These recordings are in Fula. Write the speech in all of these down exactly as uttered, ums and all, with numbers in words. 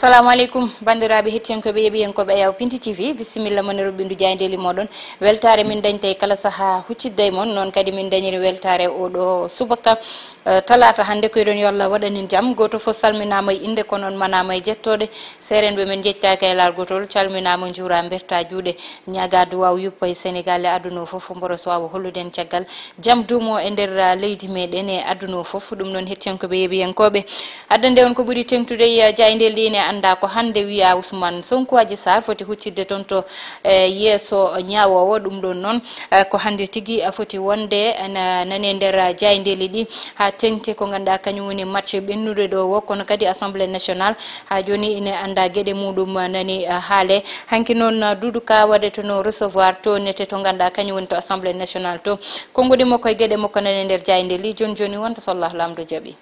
Salamu aleykum, banndiraaɓe hettiyankooɓe, yeɓiyankooɓe Ayaw Pinti T V, bisimilla mon e roɓɓindu jaayndeeli mooɗon. Weltaare min dañta e kala sahaa huccidde e mon, noon kadi min dañiri weltaare oɗo subaka, eh, talaata hannde. Ko eɗon yo Allah waɗanin jam. Gooto fof salminaama e innde, kono on manaama e jettooɗe. Seerenɓe men njettaaka e laal gotol, calminaama, njuura, mberta juuɗe, ñaaga duwaaw yuppa e Senegal e aduna o fof, mboro so waawa hollude en caggal jam duumo e nder, ah, leydi meɗen e aduna o fof. Ɗum noon hettiyankooɓe, yeɓiyankooɓe, addande on ko ɓuri teŋtude e, ah, jaayndeeli ɗi, ne annda ko hannde wiya Ousmane Sonko Adji Sarr foti huccidde toon to, eh, yeeso ñaawoowo. Ɗum ɗon noon, eh, ko hannde tigi, ah, foti wonde, eh, na-, nane nder, ah, jaayndeeli ɗi haa teŋti ko ngannduɗaa kañum woni match ɓennuɗo ɗo o, kono kadi Assemblée nationale haa jooni ine annda geɗe muɗum, ah, nani, ah, haale. Hanki noon, ah, Doudou Ka waɗete no recevoir to nete to ngannduɗaa kañum woni to Assemblée nationale to. Konguɗi makko e geɗe makko nane nder jaayndeeli. Jooni jooni wonta so Allah Laamɗo jaɓi.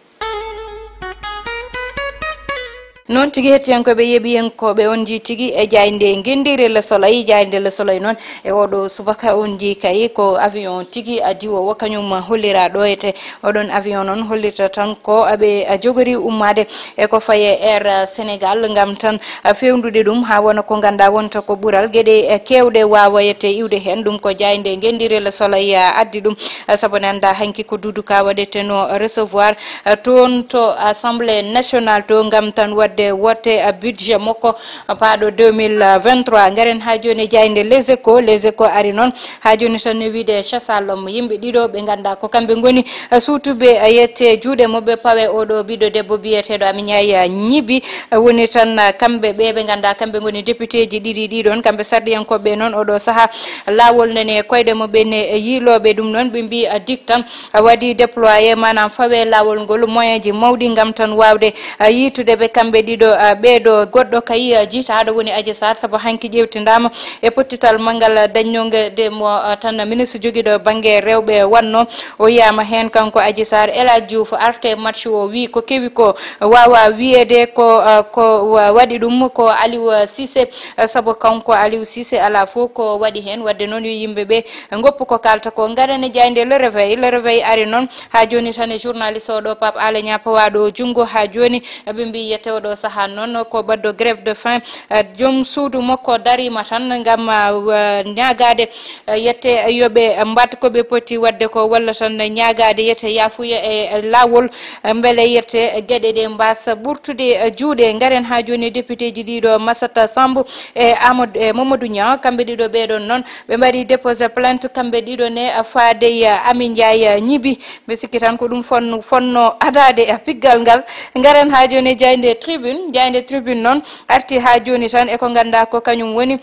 Noon tigi hettiyankooɓe, yeɓiyankooɓe, on njii tigi e jaaynde ngenndire Le Soleil. Jaaynde Le Soleil noon e oɗo subaka on njii kay ko avion tigi a diwowo kañum hollira ɗo ete. Oɗon avion noon hollirta tan ko aɓe jogori ummaade e ko faye Air Sénégal ngam tan fewdude ɗum haa wona ko ngannduɗaa wonta ko ɓural geɗe keewɗe waawayete iwde heen. Ɗum ko jaaynde ngenndire Le Soleil addi ɗum, sabu ne annda hanki ko Doudou Ka waɗeteno recevoir, eh, toon to Assemblée nationale to ngam tan waɗde wote, eh, budget makko, eh, paaɗo deux mille vingt-trois. Ngaren haa jooni jaaynde Les Échos. Les Échos ari noon haa jooni tan ne wiide chasse à l'homme. Yimɓe ɗiɗo ɓe ngannduɗaa ko kamɓe ngoni, eh, suutuɓe, eh, yette juuɗe maɓɓe pawe oɗo ɓiɗɗo debbo biyeteeɗo Amy Ndiaye, eh, Gniby. Eh, woni tan, eh, kamɓe ɓe ɓe ngannduɗaa kamɓe ngoni député ji ɗiɗi ɗiɗon, kamɓe sarɗiyankooɓe noon oɗo sahaa laawol nani e koyɗe maɓɓe ne yiilooɓe. Ɗum noon ɓe mbii, eh, dik tan waɗi déployé, maanaam fawe laawol ngol moyen ji mawɗi ngam tan waawde, ah, yiitude ɓe kamɓe ɗiɗo, ah, ɓeeɗo. Goɗɗo kay, ah, jiitaaɗo woni Adji Sarr, sabu hanki ƴeewtindaama e pottital manngal, ah, dañnoonge de mo, ah, tan ministre jogiiɗo bannge rewɓe wanno. O yiyaama heen kanko Adji Sarr. El Hadj Diouf arte match o wii ko kewi ko waawa wiyeede ko, ah, ko wa-, waɗi ɗum ko Aliou Cissé, ah, sabu kanko Aliou Cissé alaa fof ko waɗi heen. Waɗde noon yo yimɓe ɓe ngoppu ko kaalta ko. Ngaren e jaaynde Le Réveil. Le Réveil ari noon haa jooni tan e journaliste oɗo Pape Alé Niang pawaaɗo junngo haa jooni. Ɓe mbii yette oɗo sahaa noon ko baɗɗo grève de faim. Eh, joom suudu makko dariima tan ngam, ah, wa-, ñaagaade, eh, yette yo ɓe mbaɗ ko ɓe poti waɗde ko, walla tan ñaagaade yette yaafuya e laawol, eh, mbele yette geɗe ɗe mbaasa ɓurtude, eh, juuɗe. Ngaren haa jooni député ji ɗiɗo Massata Samb e Amadou, e Mamadou Niang, kamɓe ɗiɗo ɓeɗon noon ɓe mbaɗi déposé plainte kamɓe ɗiɗo ne, eh, faade, eh, Amy Ndiaye, eh, Gniby. Mbe sikki tan ko ɗum fonno, fonno adaade e piggal ngal. Ngaren haa jooni e jaaynde Tribune. Jaaynde Tribune noon arti haa jooni tan e ko ngannduɗaa ko kañum woni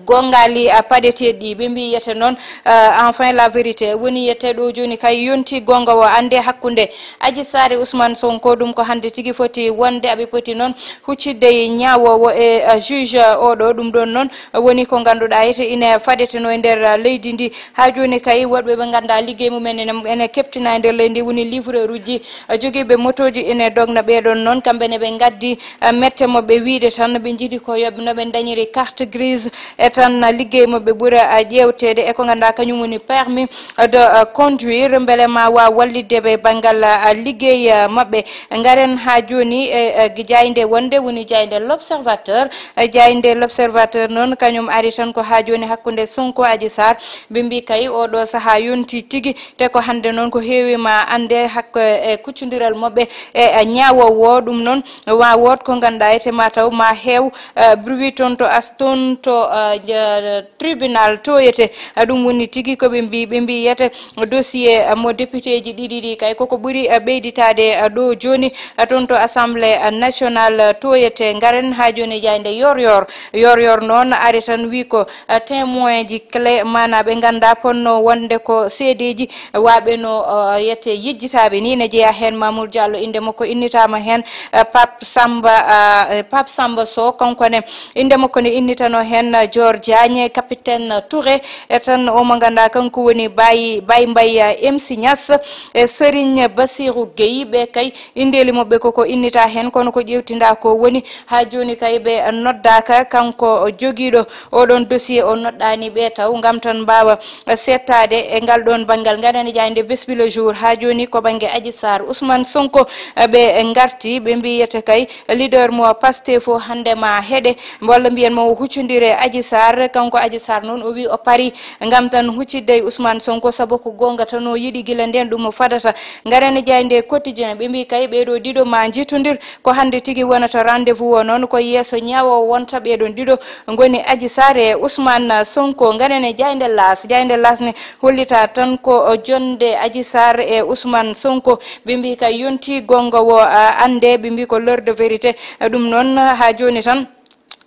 goongaali, ah, paɗeteeɗi ɗi. Ɓe mbii yette noon, ah, enfin la vérité. Woni yette ɗo jooni kay yonti goonga o annde hakkunde Adji Sarr e Ousmane Sonko. Ɗum ko hannde tigi foti wonde. Aɓe poti noon huccidde e ñaawoowo e, ah, juge oɗo. Ɗum ɗon noon woni ko ngannduɗaa yette ine faɗeteno e nder, ah, leydi ndi. Haa jooni kay, woɗɓe ɓe ngannduɗaa liggey mumen ene, ene keptina e nder leydi ndi, woni livreur uji, eh, jogiiɓe motooji ene dogna ɓeeɗon noon. Kamɓe ne ɓe ngaddi, eh, mette maɓɓe wiyde tan ɓe njiɗi ko yo no ɓe dañiri carte grise e tan, eh, liggey maɓɓe ɓura, eh, ƴeewteede e ko ngannduɗaa kañum woni permis, eh, de, eh, conduire, mbele ma waaw wallitde ɓe banngal, eh, liggey, eh, maɓɓe. Ngaren haa jooni e, e jaaynde wonde woni jaaynde L'Observateur. E jaaynde L'Observateur noon kañum ari tan ko haa jooni hakkunde Sonko Adji Sarr. Ɓe mbii kay oɗo sahaa yonti tigi, te ko hannde noon ko heewi ma annde hakko e kuccondiral maɓɓe e, e ñaawoowo. Ɗum noon ma wood ko ngannduɗaa ete ma taw ma heew, eh, bruit toon to as-, toon to, eh, ja-, tribunal tooyete. Eh, ɗum woni tigi ko ɓe mbii, ɓe mbii yete dossier, eh, mo député ji ɗiɗi ɗi kay koko ɓuri, eh, ɓeyditaade, eh, ɗo jooni, eh, toon to Assemblée, eh, nationale, eh, tooyete. Ngaren haa jooni e jaaynde Yoor Yoor. Yoor Yoor noon ari tan wii ko, eh, témoin ji clé, maanaa ɓe ngannduɗaa ponno wonde ko seedeeji, eh, waaɓe no, eh, yette yejjitaaɓe ni, ne jeyaa heen Mamour Diallo, innde makko innitaama heen, eh, Pape Samba, ah, eh, Pape Samba Sow, kanko ne innde makko ne innitano heen, eh, Dior Diagne, capitaine Touré, e tan o mo ngannduɗaa kanko woni Baye, Baye Mbaye, eh, M C Niass, e Serigne Bassirou Gueye, ɓe kay inndeeli maɓɓe koko innita heen, kono ko ƴeewtinda ko woni haa jooni kay ɓe noddaaka. Kanko jogiiɗo oɗon dossier o noddani ɓe taw ngam tan mbaawa seettaade e ngal ɗoon banngal. Ngaɗen e jaaynde Bes bi le jour haa jooni ko bannge Adji Sarr, Ousmane Sonko, eh, ɓe ngarti, ɓe mbiyete kay leader mo Pastef o hannde ma heɗe, walla mbiyen mo o huccondire Adji Sarr. Kanko Adji Sarr noon o wi o pari ngam tan huccidde e Ousmane Sonko, sabu ko goonga tan o yiɗi gila ndeen ɗum o fadata. Ngaren e jaaynde Quotidien, ɓe mbi kay ɓeeɗo ɗiɗo ma njiitondir, ko hannde tigi wonata rendez-vous o noon, ko yeeso ñaawoowo wonta. Ɓeeɗon ɗiɗo ngoni Adji Sarr e Ousmane Sonko. Ngaren e jaaynde L'As, jaaynde L'As ne hollita tan ko jonde Adji Sarr e Ousmane Sonko. Ɓe mbi kay yonti goonga o, a, annde, ɓe mbi ko l'heure de vérité. Ɗum noon, haa jooni tan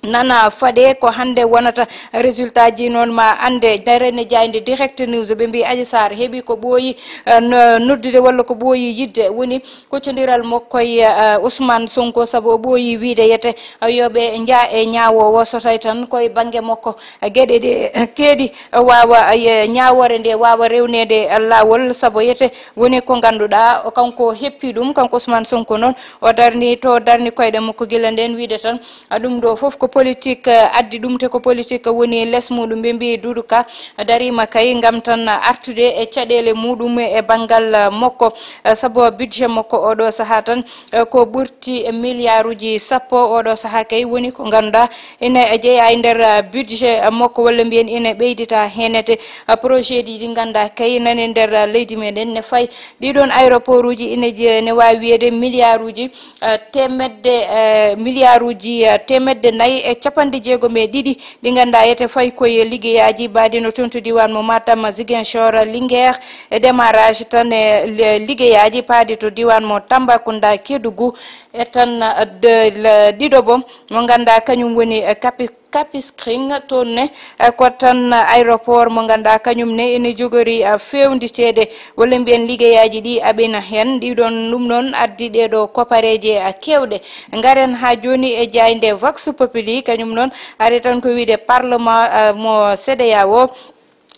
nana faɗe ko hannde wonata résultat ji noon ma annde. Darene jaaynde Direct News, ɓe mbi Adji Sarr heɓi ko ɓooyi, eh, no-, noddude walla ko ɓooyi yiɗde, woni kuccondiral makko e, eh, Ousmane Sonko, sabu o ɓooyi wiide yete, eh, yo ɓe njaa e ñaawoowo, so tawi tan koye bannge makko, eh, geɗe ɗe, eh, keeɗi, eh, waawa, eh, ñaawoore nde waawa rewneede, eh, laawol, sabu yete woni ko ngannduɗaa o kanko heppi ɗum. Kanko Ousmane Sonko noon o darni to, darni koyɗe makko gila ndeen, wiide tan, ah, ɗum ɗo fof ko politique, eh, addi ɗum, te ko politique woni les muɗum. Ɓe mbi Doudou Ka dariima kay ngam tan artude e caɗeele muɗum e banngal, eh, makko, eh, sabu budget makko oɗo sahaa tan, eh, ko ɓurti e milliarduji sappo. Oɗo sahaa kay woni ko ngannduɗaa ina jeyaa e nder, eh, budget makko, walla mbiyen ina ɓeydita heenete, eh, projet ji ɗi ngannduɗaa kay nani nder, eh, leydi meɗen, ne fayi ɗiɗon aéroportuji ina je-, ne waawi wiyeede milliarduji, eh, teemedde, eh, milliarduji, eh, teemedde nayi e capanɗe jeegom e ɗiɗi ɗi ngannduɗaa yete fayi koye liggeyaaji mbaɗi no toon to diiwaan mo Matam, Ziguinchor, Linguère, e démarrage tan e li-, liggeyaaji paaɗi to diiwaan mo Tambacounda, Kédougou, e tan, eh, de, le, ɗiɗo bo mo ngannduɗaa kañum woni, eh, Capi-, Capiscring. Toon ne, eh, ko tan aéroport mo ngannduɗaa kañum ne ene jogori, eh, feewnditeede, walla mbiyen liggeyaaji ɗi aɓina heen. Ɗiɗon ɗum noon addi ɗeeɗo kopareeje, eh, keewɗe. Ngaren haa jooni e jaaynde Vox Populi, kañum noon ari tan ko wiide parlement, eh, mo CEDEAO.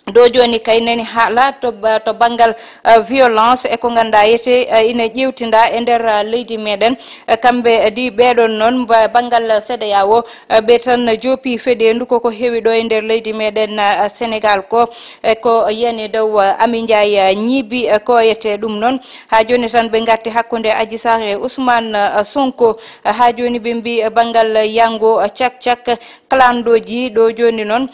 Ɗo jooni kay nani haala to ba-, to banngal, eh, violence e ko ngannduɗaa yete, eh, ina ƴeewtinda e nder, eh, leydi meɗen. Eh, kamɓe, eh, ɗi ɓeɗon noon ba-, banngal CEDEAO, eh, ɓe tan joopi feɗeendu koko heewi ɗo e nder leydi meɗen, eh, Sénégal ko, e ko yani dow, eh, Amy Ndiaye, eh, ñiibi, eh, ko yete ɗum noon. Haa jooni tan ɓe ngarti hakkunde Adji Sarr e Ousmane, eh, Sonko. Eh, haa jooni ɓe mbi, eh, banngal yango, eh, cak cak, kalandoji ɗo jooni noon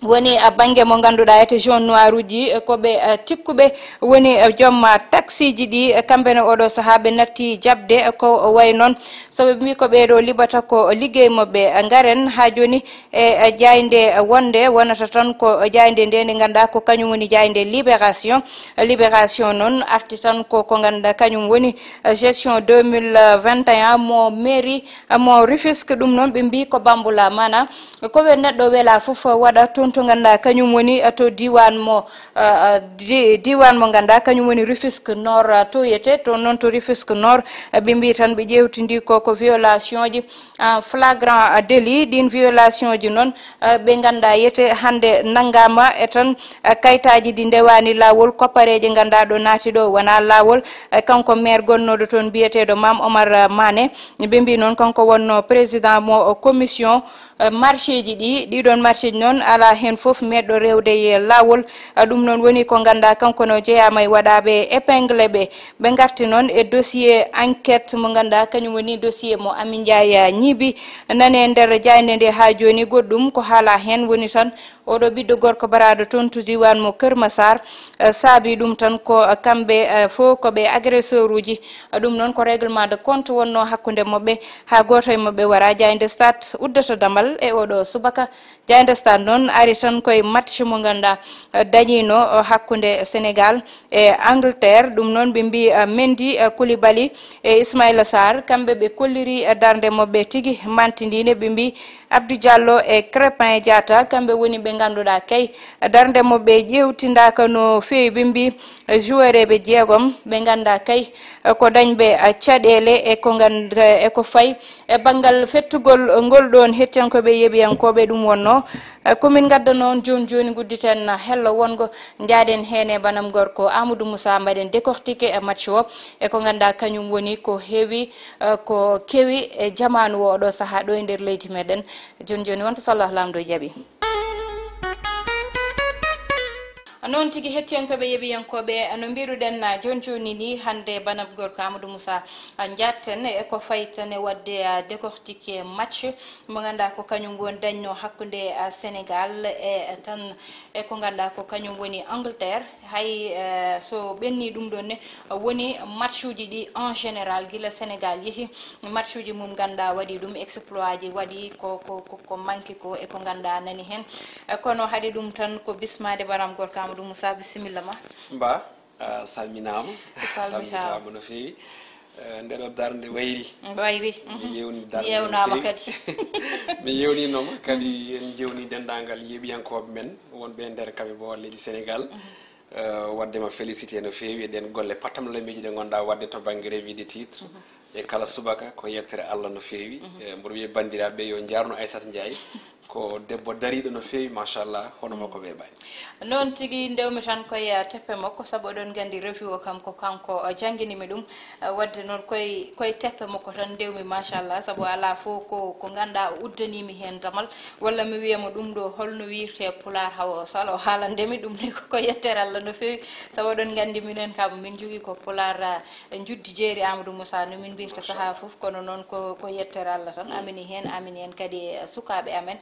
woni, eh, bannge mo ngannduɗaa ete jaune noir uji, eh, ko ɓe, eh, tikkuɓe woni, eh, joom, eh, taxi ji ɗi, eh, kamɓe ne oɗo sahaa ɓe natti jaɓde, eh, ko wayi noon. Sabu ɓe mbi ko ɓeeɗo liɓata ko liggey maɓɓe, eh, ngaren haa jooni e, eh, jaaynde, eh, wonde wonata tan ko jaaynde nde nde ngannduɗaa ko kañum woni jaaynde Libération. Libération noon arti tan ko, ko ngannduɗaa kañum woni, eh, gestion deux mille vingt et un mo mairie, eh, mo Rufisque. Ɗum noon ɓe mbi ko bambula, maanaa ko ɓe neɗɗo wela fof waɗa toon to ngannduɗaa kañum woni, eh, to diiwaan mo, eh, eh, di-, diiwaan mo ngannduɗaa kañum woni Rufisque Nord, eh, to yete toon noon to Rufisque Nord, eh, ɓe mbi tan ɓe ƴeewtindi ko, ko violation ji en flagrant délit. Ɗiin violation ji noon, eh, ɓe ngannduɗaa yete hannde nanngaama e tan, eh, kayitaaji ɗi ndewaani laawol, koppareeje ngannduɗaa ɗo naati ɗo wonaa laawol. Eh, kanko maire gonnooɗo toon mbiyeteeɗo Mame Omar, eh, Mané, ɓe mbi noon kanko wonno président mo, eh, commission, eh, marché ji ɗi. Ɗiɗon marché ji noon alaa heen fof meeɗɗo rewde e laawol. Eh, ɗum noon woni ko ngannduɗaa kanko no jeyaama e waɗaaɓe épingle ɓe. Ɓe ngarti noon e dossier enquête mo ngannduɗaa kañum woni dossier mo Amy Ndiaye ñiibi. Nane nder jaaynde nde haa jooni goɗɗum ko haala heen woni tan oɗo ɓiɗɗo gorko baraaɗo toon to diiwaan mo Kër Massar, eh, saabi ɗum tan ko, eh, kamɓe, eh, fof ko ɓe agresseur uji. Eh, ɗum noon ko règlement de compte wonno hakkunde maɓɓe haa gooto e maɓɓe wara. Jaaynde Stade uddata damal e oɗo subaka. Jaaynde Stade noon ari tan koye match mo ngannduɗaa, eh, dañiino, eh, hakkunde Sénégal e Angleterre. Ɗum noon ɓe mbi, eh, Mendy, eh, Koulibaly e Ismaïla Sarr, kamɓe ɓe kolliri, eh, darnde maɓɓe tigi mantindiinde. Ɓe mbi Abdou Diallo e Crépin Diatta, kamɓe woni ɓe ngannduɗaa kay darnde maɓɓe ƴeewtindaaka no feewi. Ɓe mbi, eh, joueur ɓe jeegom ɓe ngannduɗaa kay, eh, ko dañɓe, eh, caɗeele e ko nganndu-, e ko fayi e banngal fettugol ngol ɗoon hettiyankooɓe yeeɓiyankooɓe. Ɗum wonno Eh, ko min ngaddanoo on jooni jooni, ngudditen hello wonngo, njaaden heen e banam gorko Amadou Moussa, mbaɗen décortiquer e match o, e ko ngannduɗaa kañum woni ko heewi, eh, ko kewi e jamaanu o, oɗo sahaa ɗo e nder leydi meɗen. Jooni jooni wonta so Allah laamɗo jaɓi. Noon tigi, hettiyankooɓe, yeɓiyankooɓe, no mbiruɗen, ah, jooni jooni ni, hannde banam gorko Amadou Moussa, ah, njaatten e ko fayti tan e waɗde, ah, décortiquer match mo ngannduɗaa ko kañum woni dañno hakkunde, ah, Sénégal e tan e ko ngannduɗaa ko kañum woni Angleterre. Hay, eh, so ɓenni ɗum ɗon ne, woni matchuji ɗi en général, gila Sénégal yehi, matchuji mum ngannduɗaa waɗi ɗum, exploitji waɗi ko, ko, ko, ko manki ko e ko ngannduɗaa nani heen. Eh, kono haɗi ɗum tan ko bismaade banam gorko Amadou Moussa, bisimilla ma. Mba, a salminaama. Salmitaama. Salmitaama no feewi. Eh, nde ɗo darnde wayri. Wayri. Mi yewni darnde no feewi. Yewnama kadi. Mi yewninoma kadi, en jewni denndaangal yeɓiyankooɓe men wonɓe e nder kaɓe boowal leydi Sénégal. Eh, waɗde ma félicité no feewi e ɗen golle pattam lamiiji ɗe ngonɗaa waɗde to bannge revue de titre. E kala subaka ko yettere Allah no feewi. Eh, mboɗo wiya banndiraaɓe yo njaarno Aissata Ndiaye. Ko debbo dariiɗo no feewi, machallah, hono makko weeɓaani. Noon tigi, ndewmi tan koye, eh, teppe makko, sabu oɗon nganndi revue o kam ko kanko, eh, janngini mi ɗum. Eh, waɗde noon koye, koye teppe makko tan ndewmi, machallah, sabu alaa fof ko, ko ngannduɗaa o uddanii mi heen damal, walla mi wiya mo ɗum ɗo holno wiyirtee pulaar, hawa o salo haalande mi ɗum ne ko, ko yettere Allah no feewi, sabu oɗon nganndi minen kam min njogii ko pulaar, eh, njuddi jeeri Amadou Moussa no min mbirta sahaa fof, kono noon ko, ko yettere Allah tan. Amini heen, amini heen kadi e sukaaɓe amen.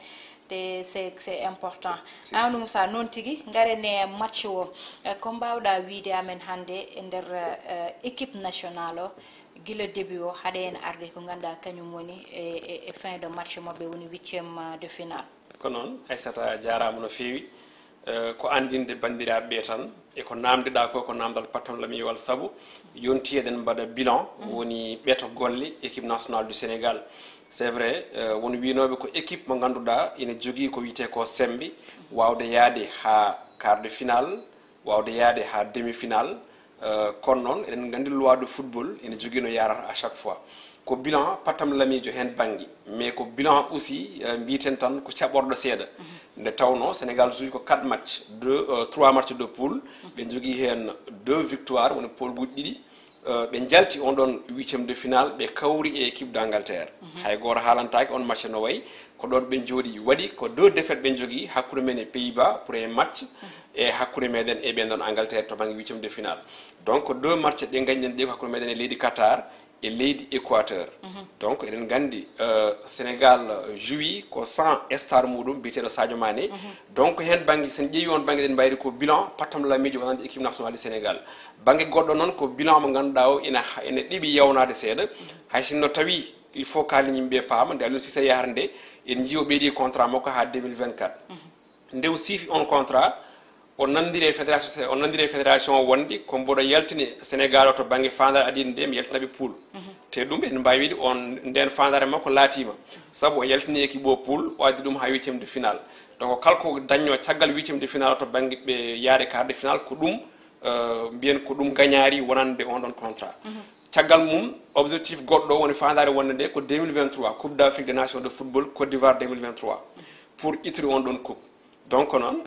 Te c'est, c'est important. Amadou Moussa, noon tigi, ngaren e match o. Eh, ko mbaawɗaa wiyde amen hannde e nder, eh, équipe nationale o, gila début o, haɗe en arde ko ngannduɗaa kañum woni e, e, e fin de match maɓɓe, woni huitième de finale? Ko noon, Aissata, jaaraama no feewi. Eh, ko anndinde banndiraaɓe ɓe tan, e ko naamndiɗaa ko, ko naamndal pattam lamiwal, sabu yonti eɗen mbaɗa bilan, woni ɓeto golle équipe nationale du Sénégal. C'est vrai, eh, won wiynooɓe ko équipe mo ngannduɗaa ina jogii ko wiyetee ko semmbe, waawde yahde haa quart de finale, waawde yahde haa demi-finale. Eh, kono noon, eɗen nganndi loi de football ene jogii no yaarata à chaque fois. Ko bilan pattam lamiijo heen bannge, mais ko bilan aussi, eh, mbiyeten tan ko caɓorɗo seeɗa. Nde tawnoo Sénégal joué ko quatre matchs, deux, eh, trois matchs de poule, ɓe njogii heen deux victoires, woni poolguuji ɗiɗi. Eh, ɓe njalti on ɗon huitième de finale, ɓe kawri e équipe d'Angleterre. Hay gooto haalantaake on match no wayi. Ko ɗon ɓe njooɗi, waɗi ko deux défaites ɓe njogii hakkunde men e Pays-Bas pour un match, e hakkunde meɗen e ɓen ɗon Angleterre to bannge huitième de finale. Donc, ko deux matchs ɗe ngañɗen ɗe ko hakkunde meɗen e leydi Qatar e leydi Équateur. Donc, eɗen nganndi, euh, Sénégal, euh, joué ko sans star muɗum biyeteeɗo Sadio Mané. Donc, heen bannge, so en ƴeewi on bannge, eɗen mbayri ko bilan pattam lamiijo wonande équipe nationale du Sénégal. Bannge goɗɗo noon, ko bilan mo ngannduɗaa o ina, ina ɗeɓi yawnaade seeɗa. Hay sinno tawi il faut kaalen yimɓe paama, nde Aliou Cissé yahata nde, en njii o ɓeydi contrat makko haa deux mille vingt-quatre. Nde o siifi on contrat, o nanndiri e fédération, o nanndiri e fédération o wonde ko mboɗo yaltini Sénégal o to bannge faandaare adii nde, mi yaltina ɓe poule. Te ɗum en mbaawi wiide on, nden faandaare makko laatiima. Sabu o yaltini équipe o poule, o addi ɗum haa huitième de finale. Donc, kala ko dañnoo caggal huitième de finale o to bannge ɓe yaade quart de finale, ko ɗum, euh, mbiyen ko ɗum gañaari wonande on ɗon contrat. Caggal mum, objectif goɗɗo woni faandaare wonde nde ko deux mille vingt-trois, Coupe d'Afrique des Nations de football Côte d'Ivoire deux mille vingt-trois, pour ittude on ɗon coupe. Donc noon,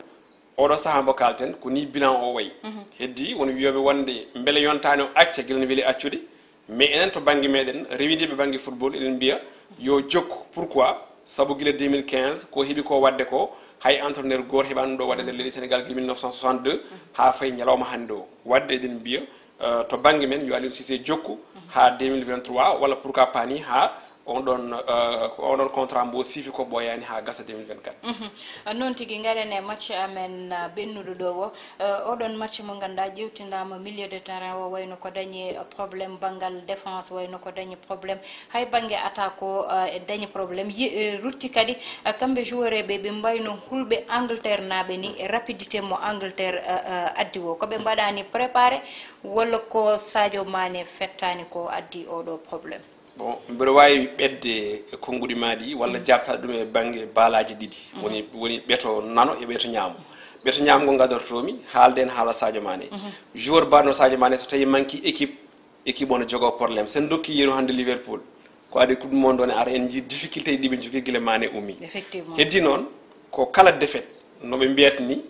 oɗo sahaa mbo kaalten, ko ni bilan o wayi. Heddi won wiyooɓe wonde mbele yontaani o acca gila no weli accude, mais enen to bannge meɗen, rewindiiɓe bannge football, eɗen mbiya yo jokku. Pourquoi? Sabu gila deux mille quinze, ko heɓi ko waɗde ko, hay entraîneur gooto heɓaani ɗum ɗo waɗde nder leydi Sénégal gila mille neuf cent soixante-deux, haa fayi ñalawma hannde o. Waɗde eɗen mbiya, euh, to bannge men, yo Aliou Cissé jokku haa deux mille vingt-trois, walla pourquoi pas ni haa on ɗon, euh, on ɗon contrat mbo siifi ko ɓooyaani haa gasa deux mille vingt-quatre. Mhm. Noon tigi, ngaren e match amen, uh, ɓennuɗo ɗo o. Uh, oɗon match mo ngannduɗaa ƴeewtindaama milieu de terrain o, wayno ko dañi, uh, problème, banngal défense wayno ko dañi problème. Hay bannge attaque o, uh, e dañi problème. Yi-, eh, rutti kadi, uh, kamɓe joueur ɓe, ɓe mbayno hulɓe Angleterre naaɓe ni, e rapidité mo Angleterre, uh, uh, addi o. Ko ɓe mbaɗaani préparé, walla ko Sadio Mané fettaani ko addi oɗo problème? Bon, mbiɗo waawi ɓetde e konnguɗi maa ɗi, walla jaaɓtaade ɗum e bannge baalaaji ɗiɗi. Woni, woni ɓeto nano e ɓeto ñaamo. Ɓeto ñaamo ngo ngadortoomi, haalden haala Sadio Mané. Joueur mbaɗno Sadio Mané, so tawi manque équipe, équipe o no jogoo problème. Sen dokki yeru hannde Liverpool, ko adi Coupe du Monde o ne ara, en njii difficulté ɗi ɓe njogii gila Mané ummi. Effectivement. Heddi noon, ko kala défaite, no ɓe mbiyata ni,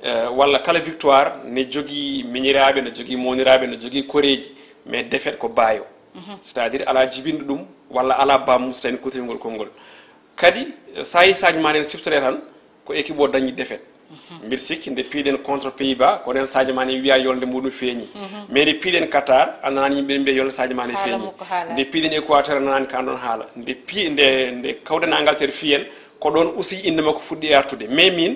eh, walla kala victoire ne jogii miñiraaɓe, no jogii mawniraaɓe, no jogii koreeji, mais défaite ko baayo. C'est-à-dire alaa jibinɗo ɗum, walla alaa bammu so tawii kuutirgol konngol. Kadi, eh, so a yii Sadio Mané ne siftoree tan, ko équipe o dañi défaite. Mbiɗa sikki nde piiɗen contre Pays-Bas, ko nden Sadio Mané wiya yolnde muɗum feeñi. Mais nde piiɗen Qatar, a nanaani yimɓe ɓe mbiya yolnde Sadio Mané feeñi. Nde piiɗen Équateur, a nanaani ka ɗon haala. Nde pii-, nde, nde kawɗen Angleterre fiyen, ko ɗon aussi innde makko fuɗɗi artude. Mais min,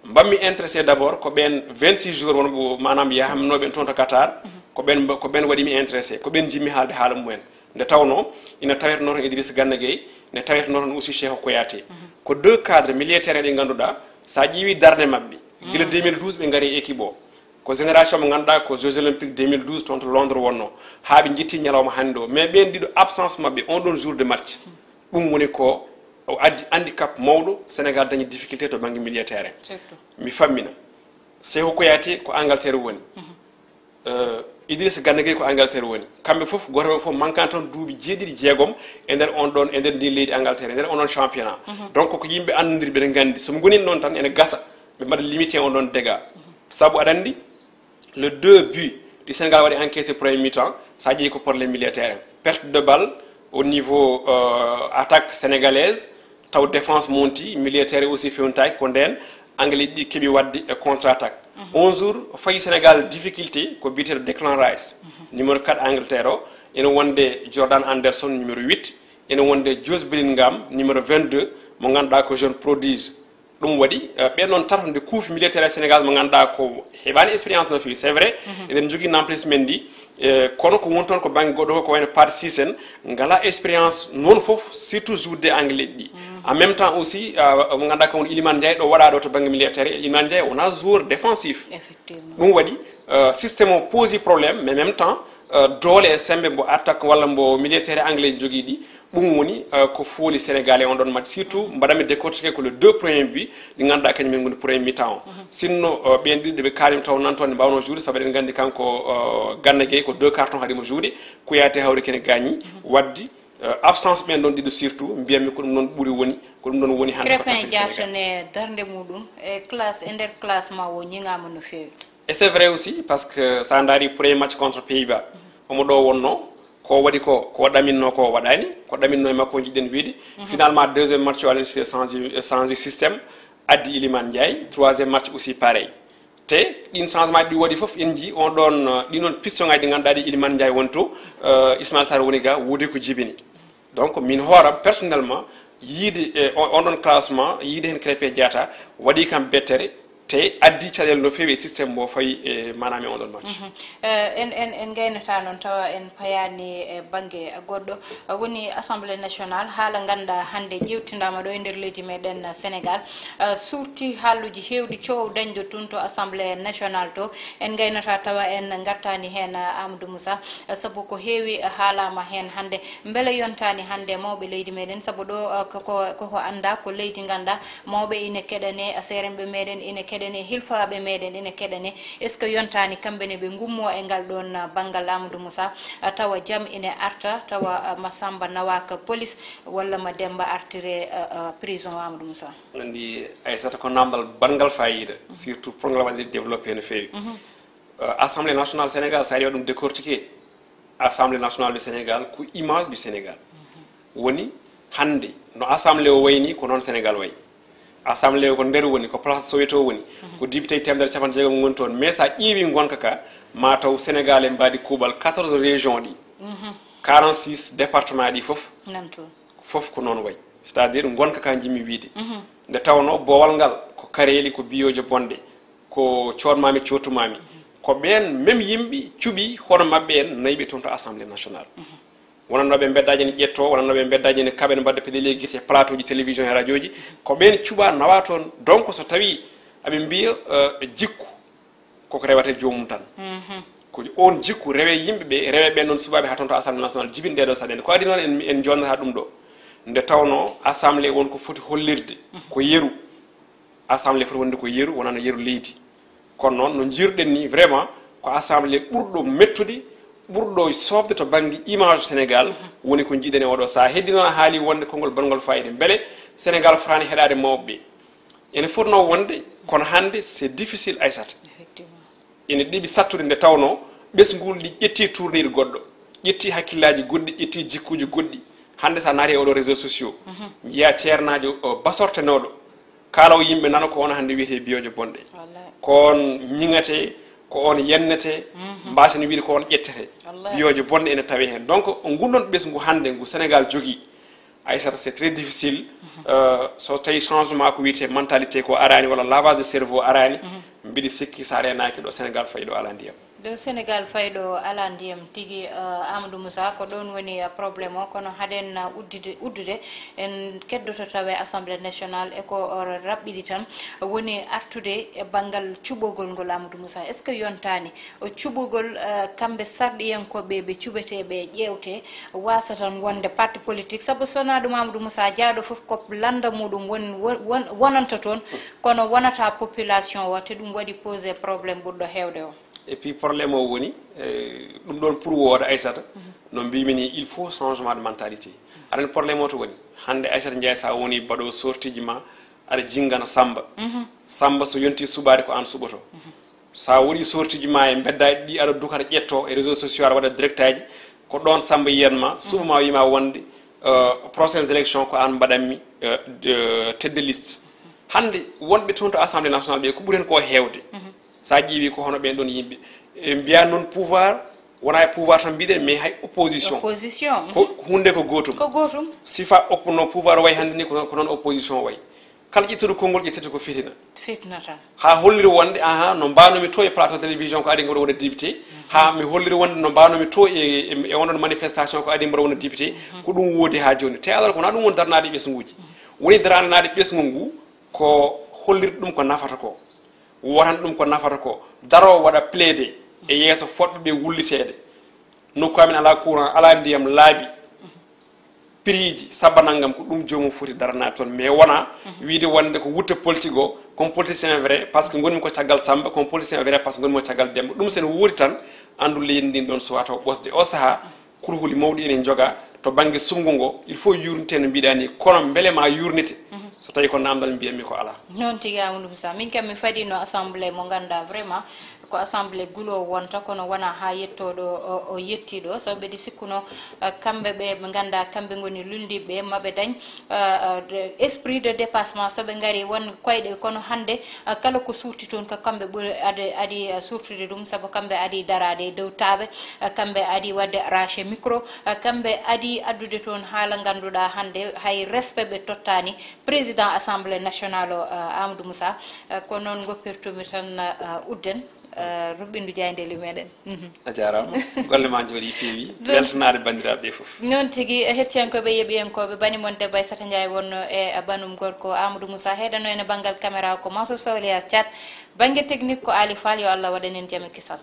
mbaɗmi intéressé d'abord ko ɓen vingt-six joueurs wonɓe, maanaam, yahamnooɓe toon to Qatar, ko ɓen, ko ɓen waɗi mi intéressé, ko ɓen njiɗmi haalde haala mumen. Nde tawnoo ina tawetenoo toon Idriss Gana Gueye, ina tawetenoo toon aussi Cheikhou Kouyaté. Ko deux cadres milieu terrain ɗi ngannduɗaa, so a ƴeewii darnde maɓɓe, gila deux mille douze ɓe ngari e équipe o. Ko génération mo ngannduɗaa ko Jeux Olympiques deux mille douze toon to Londres wonnoo, haa ɓe njettii ñalawma hannde o. Mais ɓeen ɗiɗo, absence maɓɓe on ɗon jour de match, ɗum woni ko o addi handicap mawɗo, Sénégal dañi difficulté to bannge milieu terrain. Surtout. Mi fammina. Cheikhou Kouyaté ko Angleterre woni. Euh, Idrissa Gana Gueye ko Angleterre woni. Kamɓe fof, gooto maɓɓe fof manquant toon duuɓi jeeɗiɗi, jeegom e nder on ɗon, e nder ndin leydi Angleterre, e nder on ɗon championnat. Donc ko yimɓe anndudirɓe, ɓe nganndi. So ɓe ngonii noon tan, ene gasa ɓe mbaɗa limité on ɗon dégât. Sabu aɗa anndi, le deux buts ɗi Sénégal waɗi encaissé premier mi-temps, so a ƴeewi ko problème milieu terrain. Perte de balle au niveau, euh, attaque sénégalaise, taw défense monti, milieu terrain aussi fewntaaki, ko ndeen Anglais ɗi keɓi waɗde e contre attaque. On jour, fayi Sénégal difficulté, ko biyeteeɗo Declan Rice, numéro quatre Angleterre o, ene wonde Jordan Anderson, numéro huit, ene wonde Jude Bellingham, numéro vingt-deux, mo ngannduɗaa ko jeune prodige. Ɗum waɗi, eh, ɓeen noon tato nde kuufi milieu terrain Sénégal mo ngannduɗaa ko heɓaani expérience no feewi, c'est vrai, eɗen njogii Nampalys Mendy, eh, kono ko woni toon ko bannge goɗɗo ko wayno Pathé Ciss en, ngalaa expérience noon fof, surtout jouer de Anglais ɗi. En même temps aussi, ah, mo ngannduɗaa kam woni Iliman Ndiaye ɗo waɗaa ɗo to bannge milieu terrain, Iliman Ndiaye wonaa joueur défensif. Effectivement. Ɗum waɗi, eh, système o posi problème, mais en même temps, eh, doole e semmbe mbo attaque walla mbo milieu terrain Anglais jogii ɗi, ɗum woni, eh, ko fooli Sénégal e on ɗon match. Surtout, mbaɗanmi décortiquer ko les deux premiers buts ɗi ngannduɗaa kañum en ngoni premier mi-temps o. Sinno, eh, ɓeen ɗiɗo ɓe kaalima taw nan toon ne mbaawno jouer, sabu eɗen nganndi kanko, eh, Gana Gueye ko deux cartons haɗi mo jouer, Kouyaté hawri kene gaañi, waddi, eh, absence ɓeen ɗon ɗiɗo surtout, mbiyatmi ko ɗum ɗon ɓuri woni, ko ɗum ɗon woni hannde ko Krépin tapere Diatta Sénégal. Ne darnde muɗum e classe, e nder classement o ñiŋaama no feewi. Et c'est vrai aussi, parce que so a ndaari premier match contre Pays-Bas, omo ɗo wonno, ko waɗi ko, ko ɗaminno ko waɗaani, ko ɗaminno e makko jiɗɗen wiide. Finalement, deuxième match o, Aliou Cissé change, change système, addi Iliman Ndiaye, troisième match aussi pareil. Te ɗin changement ɗi waɗi fof, en njii on ɗon, eh, ɗin ɗon piston ngaji ɗi ngannduɗaa ɗi Iliman Ndiaye woni to, eh, Ismaïla Sarr woni ga, woodi ko jibini. Donc, min hooram personnellement, yiide e on, on ɗon classement, yiide heen Krépin Diatta, waɗi kam bettere, te addi caɗeele no feewi e système mo fawi e maanaam e on ɗon match. Eh, en, en, en ngaynata noon tawa en payaani e bannge goɗɗo. Eh, woni Assemblée nationale, haala ngannduɗaa hannde ƴeewtindaama ɗo e nder leydi meɗen Sénégal. Eh, suurti haaluuji heewɗi coow dañɗo tun to Assemblée nationale to. En ngaynata tawa en ngartaani heen, eh, Amadou Moussa, eh, sabu ko heewi, eh, haalaama heen hannde. Mbele yontaani hannde mawɓe leydi meɗen, sabu ɗo, eh, ko, ko, koko anndaa ko leydi ngannduɗaa mawɓe ine keɗane, seerenɓe meɗen ine keɗane, hilfaaɓe meɗen ine keɗane. Est-ce que yontaani kamɓe ne ɓe ngummo e ngal ɗon, ah, banngal Amadou Moussa, ah, tawa jam ine arta, tawa, ah, Massamba nawaaka police walla Mademba artire, ah, ah, prison Amadou Moussa? Anndi, Aissata, ko namdal baɗngal faayiida, surtout pour ngal waɗde développé no feewi. Euh, Assemblée nationale Sénégal, so a yiɗi waɗ ɗum décortiqué, Assemblée nationale du Sénégal ko image du Sénégal. Woni hannde no Assemblée o wayi ni, ko noon Sénégal wayi. Assemblée o ko nder woni, ko place Soweto woni, ko député teemedere capanɗe jeegom ngoni toon. Mais so a ƴeewi ngonka ka, ma taw Sénégal en mbaadi kuuɓal quatorze régions ɗi, quarante-six départements ɗi fof. Nan toon. Fof ko noon wayi. C'est-à-dire ngonka ka njimmi wiide. Nde tawnoo boowal ngal ko kareeli, ko biyooje bonɗe, ko cootmaami, coottumaami. Ko ɓeen même yimɓe cuɓi hono maɓɓe en, nayi ɓe toon to Assemblée nationale. Wonannooɓe mbeddaaji ne ƴettoo, wonannooɓe mbeddaaji ne kaɓa, ne mbaɗa peɗeeli e gite, plateau ji télévision e radio ji. Ko ɓeen cuɓaa, nawaa toon. Donc, so tawii aɓe mbiya, eh, jikku, koko rewata e joomum tan. Ko oon jikku rewe yimɓe ɓe, rewe ɓeen noon suɓaaɓe haa toon to Assemblée nationale jibini ɗee ɗoo saɗeende. Ko adii noon en, en jonnata ɗum ɗo. Nde tawnoo Assemblée won ko foti hollirde ko yeru. Assemblée foti wonde ko yeru, wonano yeru leydi. Kono noon, no njiiruɗen ni, vraiment, ko Assemblée ɓurɗo mettude, ɓurɗo soofde to bannge image Sénégal, woni ko njiiɗen e oɗo sahaa. Heddi noon a haali wonde konngol baɗngol faayiida. Mbele Sénégal fotaani heɗaade mawɓe ɓe? Ene fotnoo wonde, kono hannde c'est difficile, Aysata. Ene ɗeɓi sattude nde tawnoo ɓesngu ɗi ƴetti tournure goɗɗo, ƴetti hakkillaaji goɗɗi, ƴetti jikkuuji goɗɗi. Hannde so a naati e oɗo réseaux sociaux, njiyaa ceernaajo, o, basortenooɗo, kaala o yimɓe nana ko on hannde wiyetee biyoojo bonɗe. Ko on ñiŋatee, ko on yennetee, mbaasen wiyde ko on ƴettetee. Biyoojo bonɗe ene tawee heen. Donc, ngun ɗon ɓesngu hannde ngu Sénégal jogii, Aysata, c'est très difficile. Euh, so tawi changement ko wiyetee mentalité ko araani, walla lavage de cerveau araani, mbiɗi sikki so a reenaaki ɗo Sénégal fayi ɗo alaa ndiyam. Ɗo Sénégal fayi ɗo alaa ndiyam tigi, euh, Amadou Moussa, ko ɗoon woni, euh, problème o, kono haɗen, euh, uddude, uddude, en keddoto tawe Assemblée nationale e ko, euh, raɓɓiɗi tan woni artude e banngal cuɓogol ngol, Amadou Moussa. Est-ce que yontaani o cuɓugol, eh, kamɓe sarɗiyankooɓe ɓe cuɓetee ɓe ƴeewte, waasa tan wonde parti politique, sabu so wonaa ɗum, Amadou Moussa, jaaɗo fof ko lannda muɗum won-, won-, won-, wonanta toon, kono wonata population o, te ɗum waɗi posé problème ɓurɗo heewde o. Et puis problème o woni, eh, ɗum ɗoon pour wooda, Aysata, no mbimi ni, il faut changement de mentalité. Aɗa anndi problème o to woni. Hannde, Aysata Ndiaye, so a woni baɗo sortiji ma, aɗa jinngana Samba. Samba so yonti suɓaade ko aan suɓoto. So a waɗi sortiji ma e mbeddaaji ɗi, aɗa duka, aɗa ƴetto e réseaux sociaux, aɗa waɗa direct aji, ko ɗoon Samba yiyat ma, suɓa ma, wiima wonde, euh, prochaines élections ko aan mbaɗanmi, euh, de, tête de liste. Hannde wonɓe toon to Assemblée nationale ɓe, ko ɓuri heen ko heewde. So a ƴeewi ko hono ɓeen ɗoon yimɓe. E mbiya noon pouvoir, wona e pouvoir tan mbiɗen, mais hay opposition. Opposition. Ko huunde ko gootum. Ko gootum. Sifa oppo no pouvoir o wayi hannde ni, ko, ko noon opposition o wayi. Kala ƴettuɗo konngol ƴettete ko fitina. Fitina tan. Haa holliri wonde, aha, no mbaanomi to e plateau télévision ko adii mboɗo wona député. Haa mi holliri wonde no mbaanomi to e, e, e onon manifestation ko adii mboɗo wona député. Ko ɗum woodi haa jooni. Te alors ko wona ɗum woni darnaaɗe ɓesnguuji. Woni darnaaɗe ɓesngu ngu ko hollirde ɗum ko nafata ko. Wotande ɗum ko nafata ko. Daroo waɗa plaider e yeeso fotɓe ɓe wulliteede. Nokku amin alaa courant, alaa ndiyam laaɓi. Prix ji sabba nanngam, ko ɗum joomum foti daranaade toon. Mais wona wiyde wonde ko wutte politique o, comme politicien vrai, parce que ngonmi ko caggal Samba, comme politicien vrai, parce que ngonmi ko caggal Demba. Ɗum so ene woodi tan, anndu leydi ndin ɗoon suwaa taw ɓosde. O sahaa, kurhuli mawɗi ene njoga to bannge suɓngu ngo, il faut yuurnite no mbiɗa ni, kono mbele ma yuurnite? So tawi ko namdal, mbiyatmi ko alaa. Noon tigi, Amadou Moussa. Min kam mi fadiino assemblée mo ngannduɗaa vraiment ko assemblée gulo wonta, kono wona haa yetto ɗo o, o yetti ɗo. Sabu mbeɗi sikkuno, eh, kamɓe ɓe ɓe ngannduɗaa kamɓe ngoni lulldiiɓe, maɓe dañ, eh, eh, de, esprit de dépassement. So ɓe ngari won koyɗe, kono hannde, eh, kala ko suurti toon ko kamɓe ɓuri adi, adi, eh, suurtude ɗum, sabu kamɓe adi daraade e dow taaɓe, eh, kamɓe adi waɗde arraché micro, eh, kamɓe adi addude toon haala ngannduɗaa hannde hay respect ɓe tottaani président assemblée nationale o, eh, Amadou Moussa. Eh, ko noon ngoppirtumi tan, eh, udden, eh, ruɓɓindu jaayndeeli meɗen. Mhm. A jaaraama. Golle ma njooɗi peewi. Weltanaade banndiraaɓe ɓe fof. Noon tigi, eh, hettiyankooɓe, yeɓiyankooɓe, bani mon debbo Aissata Ndiaye wonno e, eh, banum gorko Amadou Moussa, heɗano en e banngal caméra ko Mansour Sow Elias Thiat, bannge technique ko Ali Fall, yo Allah waɗan en jam e kisal.